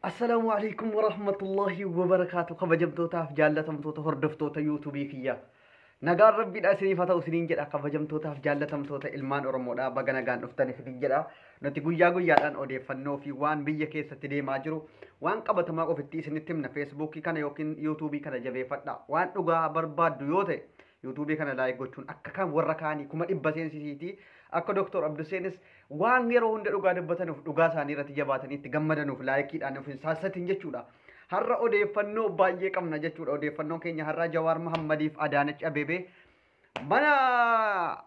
Assalaamu alaikum warahmatullahi wabarakaatu. Kabajamtootaaf jaallatamtoota hordoftoota yuutuubii kiyya. Nagaan rabbiidha isiniif haa ta'u isiniin jedha. Kabajamtootaaf jaallatamtoota ilmaan Oromoodha, baga nagaan dhuftan isiniin jedha. Nuti guyyaa guyyaadhaan odeeffannoo fi waan biyya keessatti deemaa jiru waan qabatamaa qofitti isinitti himna. Feesbuukii kana yookiin yuutuubii kana jabeeffadha. Waan dhugaa barbaaddu yoo ta'e yuutuubii kana like gochuun akka kan warra kaanii 100,000 seensisiitii akka Dooktor Abduseenis waan yeroo hunda dhugaa dubbatanuuf dhugaa isaanii irratti jabaatanii itti gammadanuuf laayikiidhaan of hin saassatin jechuudha. Har'a odeeffannoo baay'ee qabna jechuudha. Odeeffannoon keenya har'a Jawaar Mahammadiif Adaanach Abeebee mana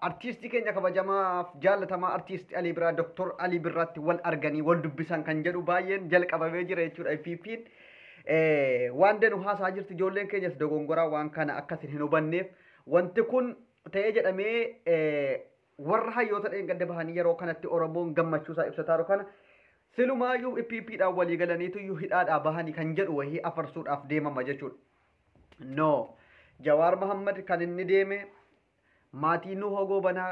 artiistii keenya kabajamaaf jaallatamaa artiistii Alii Birraa Dooktor Alii Birraatti wal arganii wal dubbisan kan jedhu baay'een jalqabamee jira jechuudha. FPP'n waan danu haasaa jirti. Ijoolleen keenyas dogongoraa waan kana akkasin hin hubanneef wanti kun ta'ee jedhamee warra hayyoota dheengadda bahanii yeroo kanatti Oromoon gammachuusaa ibsataa jiru kana silumaayyuu FPPdhaan walii galaniitu iyyuu hidhaadhaa bahanii kan jedhu wahii afarsuudhaaf deemama jechuudha. No, Jawaar Mahammad kan inni deeme maatii Nuhoo Goobanaa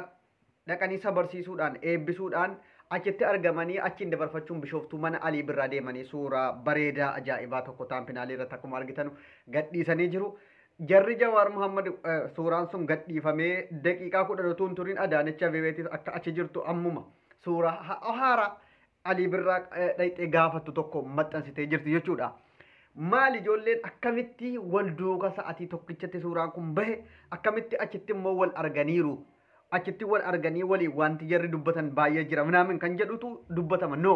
dhaqanii isa barsiisuudhaan eebbisuudhaan achitti argamanii achiin dabarfachuun Bishooftuu mana Alii Birraa deemanii suuraa bareedaa ajaa'ibaa tokko taampinaalii irratti akkuma argitanu gadhiisanii jiru. Jarri Jawaar Mahammad suuraan sun gadhiifamee daqiiqaa 10 utuu hin turin Adaanech Abeebeetis akka achi jirtu ammuma suuraa haaraa Alii Birraa dhaqxee gaafattu tokko maxxansitee jirti jechuudha. Maal ijoolleen akkamitti wal duuka sa'atii tokkichatti suuraan kun bahe, akkamitti achitti immoo wal arganiiru, achitti wal arganii waliin wanti jarri dubbatan baay'ee jira minaamin kan jedhutu dubbatama. No,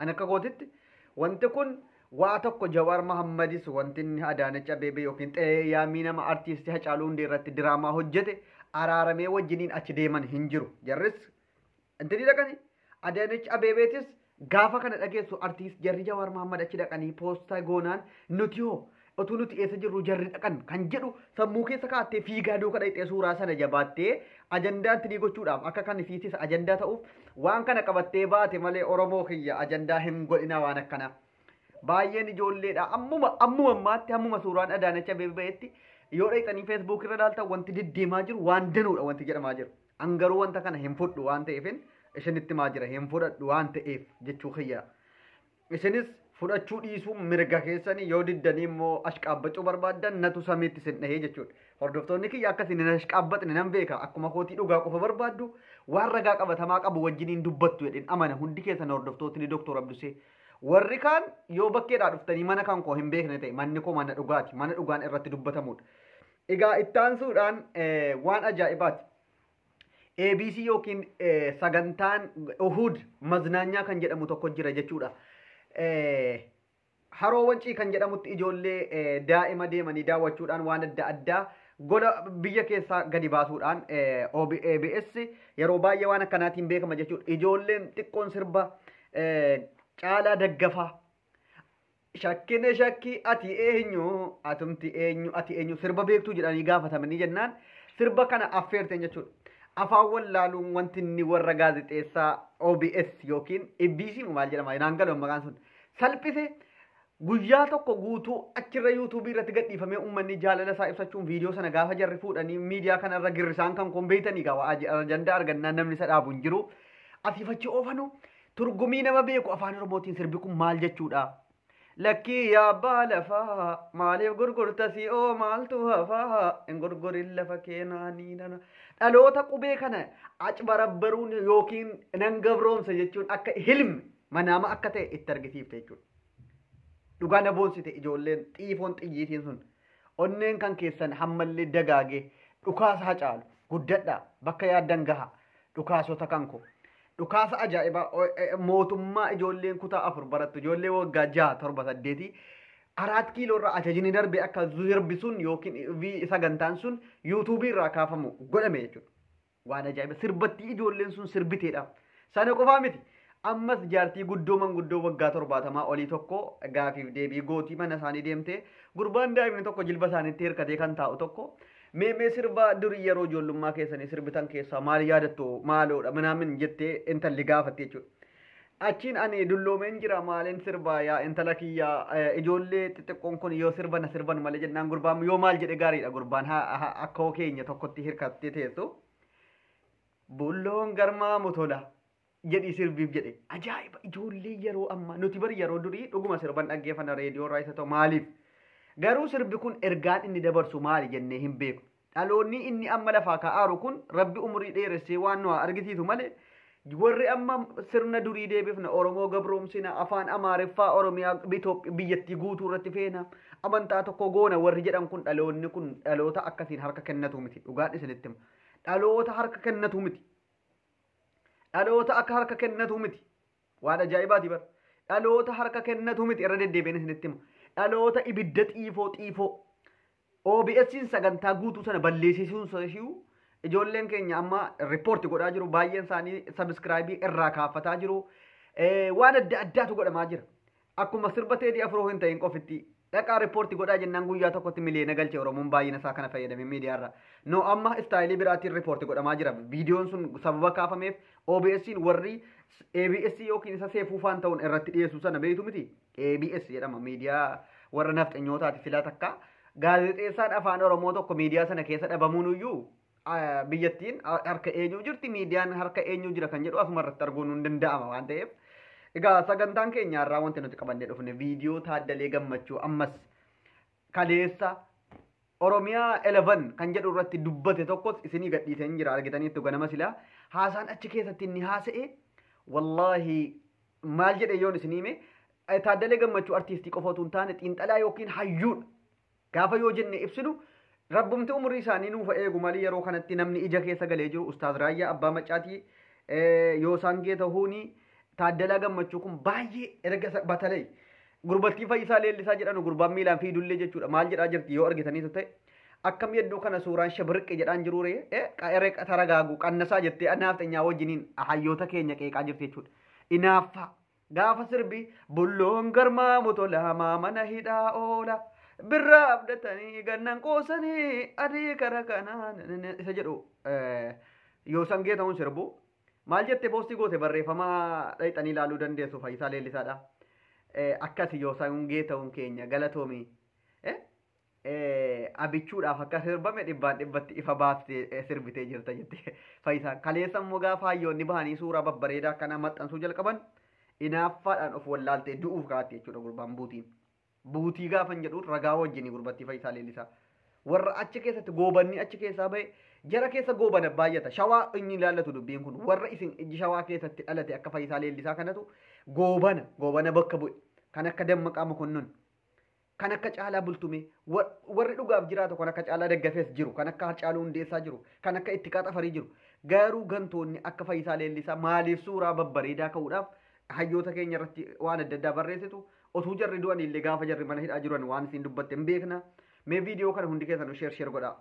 ani akka kootitti wanti kun waa tokko Jawaar Mahammadis wanti inni Adaanech Abeebee yookiin xeeyyaamii nama artiistii Hacaaluu Hundee irratti diraamaa hojjete araaramee wajjiniin achi deeman hin jiru. Jarris intini dhaqanii Adaanech Abeebeetis gaafa kana dhageessu artiist jarri Jawaar Mahammad achi dhaqanii poostaa goonaan nuti hoo otuu nuti eessa jirru jarri dhaqan kan jedhu sammuu keessa kaa'attee fiigaa duuka dhaqxee suuraa sana jabaattee ajandaa intinii gochuudhaaf akka kan fiitis ajandaa ta'uuf waan kana qabattee baate malee Oromoo kiyya ajandaa hin godhinaa waan akkanaa. Baay'een ijoolleedha. Ammuma ammuma ammaatti ammuma suuraan Adaanech Abeebee bahetti yoo dhaqxanii feesbuuk irra ilaaltan wanti deddeemaa jiru waan danuudha wanti jedhamaa jiru. An garuu wanta kana hin fudhu waan ta'eefin isinitti himaa jira, hin fudhadhu waan ta'eef jechuu kiyya. Isinis fudhachuu dhiisuu mirga keessanii, yoo diddanii immoo ashqaabbachuu barbaaddan natu samiitti isin dhahee jechuudha. Hordoftoonni kiyya akka isin hin ashqaabbatne nan beeka. Akkuma kootii dhugaa qofa barbaaddu, waan ragaa qabatamaa qabu wajjiniin dubbattu jedhin amana hundi keessan hordoftootni Dooktor Abdusee. Warri kaan yoo bakkeedhaa dhuftanii mana kan koo hin beekne ta'e, manni koo mana dhugaati. Mana dhugaan irratti dubbatamudha. Egaa ittaansuudhaan waan ajaa'ibaati. ABC yookiin sagantaan Uhud Maznaanyaa kan jedhamu tokko jira jechuudha. Haroo Wancii kan jedhamutti ijoollee daa'ima deemanii daawwachuudhaan waan adda addaa gola biyya keessaa gadi baasuudhaan ABS yeroo baay'ee waan akkanaatiin beekama jechuudha. Ijoolleen xiqqoon sirba Caalaa Daggafaa shakkine shakkii ati eenyu atumti eenyu ati eenyu sirba beektuu jedhanii gaafatamanii jennaan sirba kana affeerteen jechuudha. Afaan wallaaluun wanti inni warra gaazexeessaa OBS yookiin ABC maal jedhama naan galu maqaan sun salphise. Guyyaa tokko guutuu achirra yuutuubii irratti gadhiifamee uummanni jaalala isaa ibsachuun viidiyoo sana gaafa jarri fuudhanii miidiyaa kanarra girrisaan kan kun beeytanii gaa ajandaa argannaan namni isa dhaabu hin jiru. Asiif achi oofanu turgumii nama beeku afaan Oromootiin sirbi kun maal jechuudha. Lakkii yaa abbaa lafaa maaliif gurgurta si'oo maaltu hafaa hin gurgurin lafa keenaanii nana. Dhaloota qubee kana acbarabbaruun yookiin nan gabroomsa jechuun akka hilmi manaama akka ta'e itti argisiifte jechuudha. Dhugaa na boonsite ijoolleen xiifoon xiyyiitiin sun. Onneen kan keessan hammallee dagaagee dhukaasa Hacaalu guddadhaa bakka yaaddan gaha dhukaasota kan koo. Dhukaasa ajaa'ibaa mootummaa ijoolleen kutaa 4 barattu ijoollee waggaa 6 7 8 4 kiiloo irraa ajajni darbe akka sirbi sun yookiin sagantaan sun yuutuubii irraa kaafamu godhame jechuudha. Waan ajaa'iba sirbattii ijoolleen sun sirbiteedha. Sana qofaa miti. Ammas jaartii guddoo manguddoo waggaa 70 olii tokko gaafiif deebii gootii mana isaanii deemtee gurbaan daa'imni tokko jilba isaaniitti hirkatee kan taa'u tokko mee sirba durii yeroo ijoollummaa keessanii sirbitan keessaa maal yaadattu maaloodha minaamin jettee intalli gaafatte jechuudha. Achiin ani dulloomeen jira maaliin sirbaa yaa intala kiyyaa ijoollee xixiqqoon kun yoo sirba na sirban malee jennaan gurbaan yoo maal jedhe gaariidha gurbaan akkoo keenya tokkotti hirkattee teessu. Bulloon garmaamu tola. Jedhii sirbiif jedhe. Ajaa'iba, ijoollee yeroo ammaa nuti bari yeroo durii dhuguma sirban dhaggeeffanna, reediyoo irraa isa ta'u maaliif? Garuu sirbi kun ergaan inni dabarsu maali jennee hin beeku. Dhaloonni inni amma lafaa ka'aaru kun Rabbi umurii dheeressee waan nu argisiisu malee, warri amma sirna durii deebifna, Oromoo gabroomsina, afaan Amaariffaa Oromiyaa biyyattii guutuu irratti feena, amantaa tokko goona warri jedhan kun, dhaloonni kun dhaloota akkasiin harka kennatu miti. Dhugaan isinitti hima. Dhaloota harka kennatu miti. Dhaloota akka harka kennatu miti. Waan ajaa'ibaati bara. Dhaloota harka kennatu miti, irra deddeebiin isinitti hima. Dhaloota ibidda xiifoo xiifoo. OBS'n sagantaa guutuu sana balleessisuun ishuu ijoolleen keenya amma report godhaa jiru, baay'een isaanii subscribe irraa kaafataa jiru. Waan adda addaatu godhamaa jira. Akkuma sirba Teedii Afroo hin ta'in qofitti dhaqaa report godhaa jennaan guyyaa tokkotti miliyoona galche Oromoon baay'ina isaa kana fayyadame miidiyaarra. No, amma style biraatiin report godhamaa jira. Viidiyoon sun sababa kaafameef OBS'n warri ABS yookiin isa seefuufaan ta'uun irratti dhiyeessu sana beektu miti. ABS jedhama, miidiyaa warra nafxanyootaati silaa takka. Gaazexeessaan afaan Oromoo tokko miidiyaa sana keessa dhabamuun iyyuu biyyattiin harka eenyuu jirti, miidiyaan harka eenyuu jira kan jedhu asuma irratti arguun hin danda'ama waan ta'eef. Egaa sagantaan keenya irraa wanti nuti qabannee dhufne viidiyoo Taaddalee Gammachuu ammas kaleessa Oromiyaa 11 kan jedhu irratti dubbate tokkos isinii gadhiisee hin jira, argitaniittu ganama silaa. Haasaan achi keessatti inni haasa'e, wallaahi, maal jedhe yoon isinii hime, Taaddalee Gammachuu artiistii qofa otoo hin taane xiinxalaa yookiin hayyuudha. Gaafa yoo jenne ibsinu, rabbumti umurii isaanii nuuf eegu malee, yeroo kanatti namni ija keessa galee jiru Ustaaz Raayyaa Abbaa Maccaatii, Yoosaan Geetahuuni, Taaddalaa Gammachuu kun baay'ee erga batalee gurbattii Fayyisaa Leellisaa jedhanu, gurbaan miilaan fiidullee jechuudha, maal jedhaa jirti yoo argitaniitu ta'e, akkam yedduu kana suuraan shabirqi jedhaan jiru ree qa'ere taragaagu qannasaa jettee naafxanyaa wajjiniin hayyoota keenya qeeqaa jirti jechuudha. Inaaffaa gaafa sirbi bulloon garmaamu tolaamaa mana hidhaa oola birraa abdatanii gannan qoosanii adii kara kanaa isa jedhu Yoosaan Geetahuun sirbu maal jette post goote, barreeffama dhayxanii ilaaluu dandeessu Fayyisaa Leellisaadha. Akkasi Yoosaan Geetahuun keenya galatoomii. Abichuudhaaf akka sirbame dhibbaan dhibbatti ifa baaftee sirbitee jirta jette Fayyisaan. Kaleessa immoo gaafa hayyoonni bahanii suuraa babbareedaa akkanaa maxxansuu jalqaban inaaffaadhaan of wallaaltee du'uuf kaatti jechuudha gurbaan buutiin. Buutii gaafan jedhu ragaa wajjin gurbattii Fayyisaa Leellisaa. Warra achi keessatti goobanni achi keessaa bahe, jara keessa goobana baay'ata. Shawaa inni ilaallatu dubbiin kun, warra isin iji shawaa keessatti dhalate akka Fayyisaa Leellisaa kanatu goobana goobana bakka bu'e. Kan akka Dammaqaa Mokonnon, kan akka Caalaa Bultumee, warri dhugaaf jiraatu kan akka Caalaa Daggafees jiru, kan akka Hacaaluu Hundeessaa jiru, kan akka Ittiqaa Xafarii jiru. Garuu gantoonni akka Fayyisaa Leellisaa maaliif suuraa babbareedaa ka'uudhaaf hayyoota keenya irratti waan adda addaa barreessitu? Osoo jarri du'an illee gaafa jarri mana hidhaa jiran waan isin dubbatte hin beekna. Mee viidiyoo kana hundi keessanuu share share godhaa.